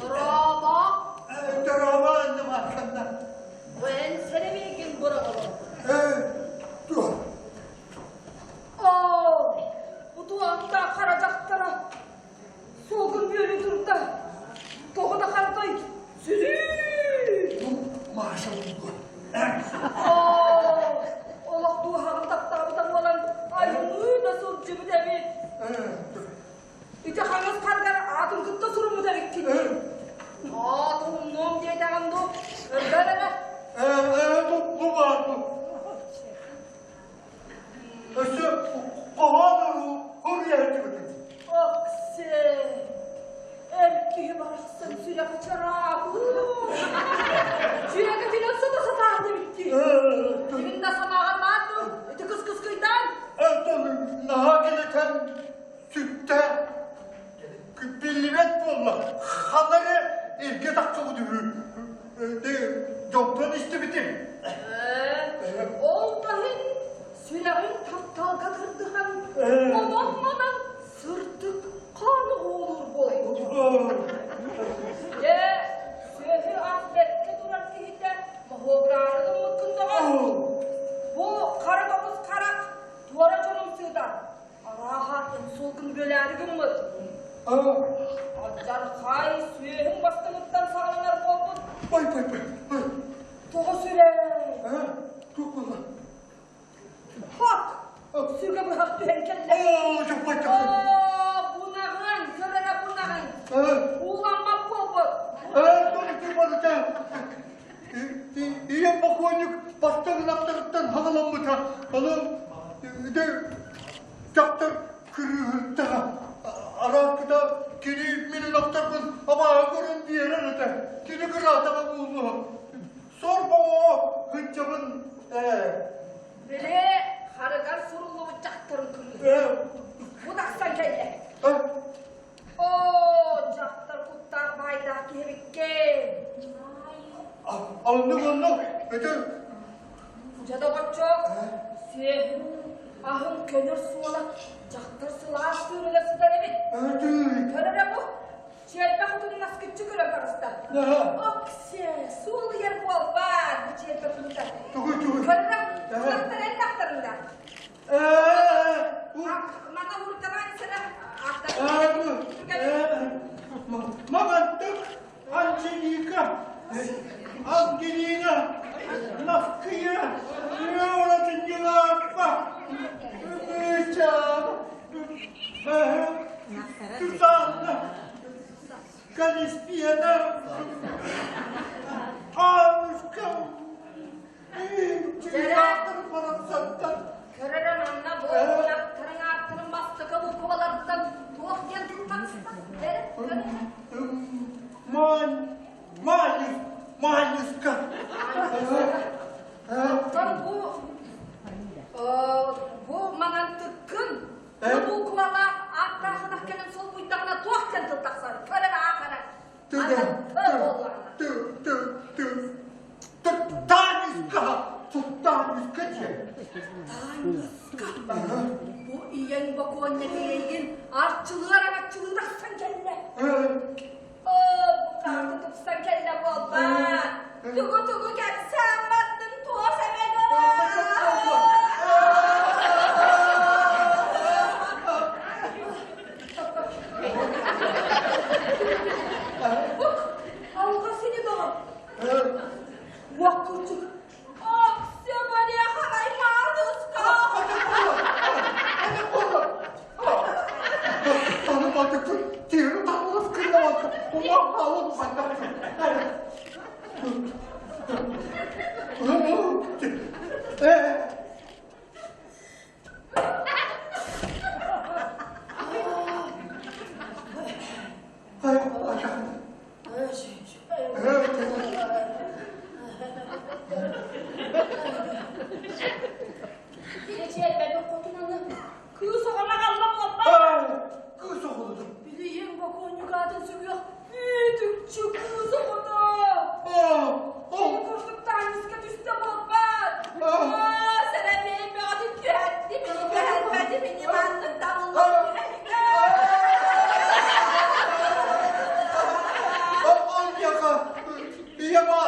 Дорообо! Дорообо, Анна Бу эн сэрэмиигин быраҕылын. Туох? Оо, бу туохтаах хара дьахтара суолгун бүөлүү турда. Тоҕо да хардай сүрүү! Бу Маша буолуо. Оо, олох дууһаҕын таптаабыта буолан айылыы да сылдьыбыт эбит. Ити хаҥас харгар аатын кытта суруммут эбиккин дии. Аатын умнуом диэтэҕим дуу, ырдар эрэ. Бу бу баар бу. Өссө хоһоон уруйааччыбытын. Оксе, эр киһи барахсан сүрэҕэ чараабыт. Дьүөгэтинэн сото сатаан эбиккин. Кимин да санааҕар баар дуу, ити кыс-кыскыйдаан. Наһаа кэлэтэн сүттэ биллибэт буолла. Ханна эрэ эргэ тахсыбыт үһү. Дьонтон истибитим. Ол таһын сүрэҕин тапталга тардыһан, онон-манан сырдык хаан оҕолуур буолбут. Дьэ, сүөһү ас бэркэ турар киһитэ моһуогураары гыммыккын доҕор. Бу хара тоҕус харах туора дьонум сыыта Арааһа, инсулгун бүөлээри гыммыт. Алдьархай сүөһүҥ бастыҥыттан саҕаланар буолбут. Ой, ой, ой, ой. Тоҕо сүрэй? Туох буолла? Хок! Сүгэ быһах түһэн кэллэ. Оо, дьоппой Оо, бунаҕын, көр эрэ бунаҕын. Ууламмат буолбут. Ийэм бокуонньук бастыҥ ынахтарыттан хаҕаламмыта. Ону дьахтар кырыыһыттаҕа. Араакыта кини мин ынахтарбын абааһы көрөн биэрэр этэ. Кини кыраатаҕа буолуо. Сор боҕоо сылдьабын ээ. Били харыгар суруллубут дьахтарын кырыыһа. Бу тахсан кэллэ. Оо, дьахтар куттаах баайдаах киһи эбиккин. Оннук оннук. Ити Дьэ доҕоччуок, сүөһү аһын көнөр суола дьахтар сылаас тыыныгар сытар эбит. Көр эрэ бу, чиэрбэ хотунун аскыччы көрөн таҕыста. Оксе, суол ыйар буолбаат, бу чиэрбэ кута. Тугуй тугуй. Көр эрэ, ынахтар эн тахтарында. Мана уруталаан сэрэ Мамантык Анжелика, Ангелина, Наскыя, Леона Днилаппа, Мычан, Сюзанна, Калиспена, Аннушка, Көрөрөн онно буолуохтарын ааттарын бастакы букваларыттан туох диэн тыл таҕыста? Манюс, Манюска. Оттон бу бу манан тыккын бу буквалаах ааттаахынах кэлэн солбуйдаҕына туох диэн тыл тахсар? Көрөр аахара. Ты, ты, ты, ты, Танюшка, Танюшка диэн. Танюшка. Бу ийэҥ бокуонньа эйигин арчылыар арчылыы тахсан кэллэ. Оо, бу хаарты тупсан кэллэ буолбаат. Тугу-тугу кэпсээн бардын туос эмэгэ. Бук, алҕас ини доҕор. Уоккучук. Оксө Мария харай маадыска.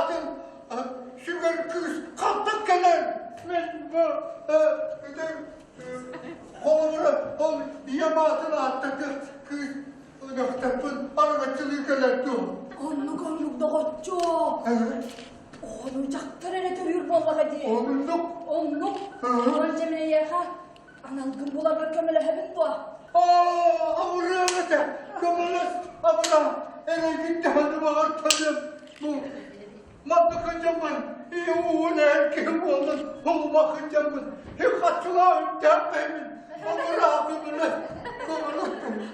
аатын сүгэр кыыс хантан кэлэр? Мен бу холобура ол ийэм аатын ааттатыах кыыс ынахтарбын араҥаччылыы кэлэр дуо? Оннук оннук доҕоччуок. Оҕону дьахтар эрэ төрүүр буоллаҕа дии. Оннук. Оннук. Онон дьэ мин эйиэхэ аналгын буларгар көмөлөһөбүн дуо? Оо, абырыам этэ. Көмөлөс, абыра. Эрэйгин даҕаны баҕар төлүөм. Бу манна кыдьаммын, ийэ уун эр киһи буоллун, улума кыдьаммын. Хаччылаа үптээх бэйбин. Абыра, көмөлөс, көмөлөс.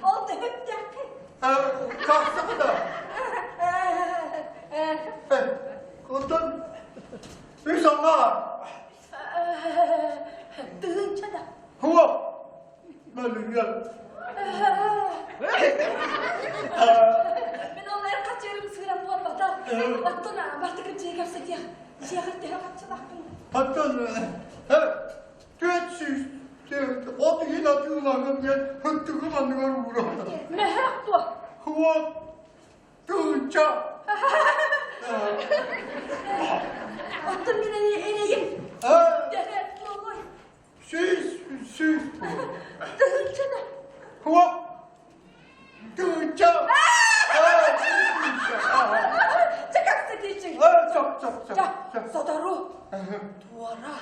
Ол төһөттээххин? Тахсыбыта. Онтон үс аҥаар. Тыһыынча да. Хуа. Мөлүйүөн. Мин ол эр хачыарым сыырам буолбата. Оттон бартыкын дьиэ кэпсэтиэх. Дьиэҕэр төһө хаччылаахпын? Оттон 400 от иһин атыылаһым диэн һыттыгым анныгар уураллар. Мөһөх дуо? Хуа. Тыынча. Оттон мин эрэйим. Төһө буолуой? 100, 100. Тыһыынча да. Хуа. Тыынча. Чэ, кэпсэтиичиҥ. Чоп, чоп, чоп. Чэ, сотору. Туора,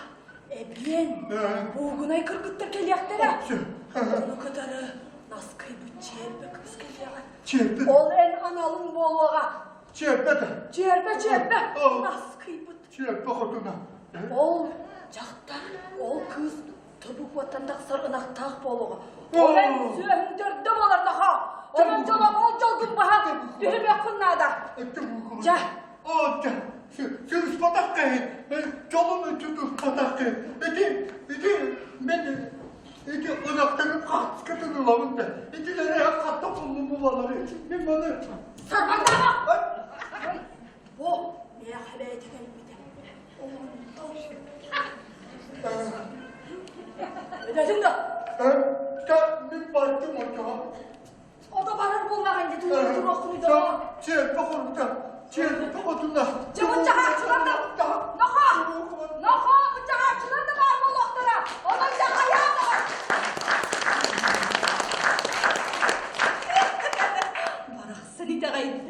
эбиэн, буугунай кыргыттар кэлиэхтэрэ. Ону кытары наскыйбыт чиэрбэ кыыс кэлиэҕэ. Чиэрбэ. Ол эн аналыҥ буолуоҕа. Чиэрбэ да. Чиэрбэ, чиэрбэ. Наскыйбыт. Чиэрбэ хотуна. Ол дьахтар, ол кыыс тобук уоттан тахсар ынахтаах буолуоҕа. Ол эн сүөһүҥ төрдө буолар нохоо. Онон дьоло ол дьолгун баһа түһүмүөххүн наада. Дьэ. О, дьэ. Сыыспатах киһи, дьолун үтү киһи. Ити, ити мен ити ынахтарым хаачыскатын ылабын да. Итилэри хатта буллум булалары. Мен маны Сарбаңдаама! Бу миэхэ бэйэтэ кэлбитэ. Онтон Өдөтүҥ да? Мин бардым оччоҕо. Ото барар буоллаҕын дии туруоххунуй доҕор. Чиэрпэ хорута, чиэрпэ хотуна. Дьэ буччаҕааччылар да нохоо! Нохоо буччаҕааччылар да баар буолуохтара. Онон дьэ хайаа доҕор. Барахсан итэҕэйбит.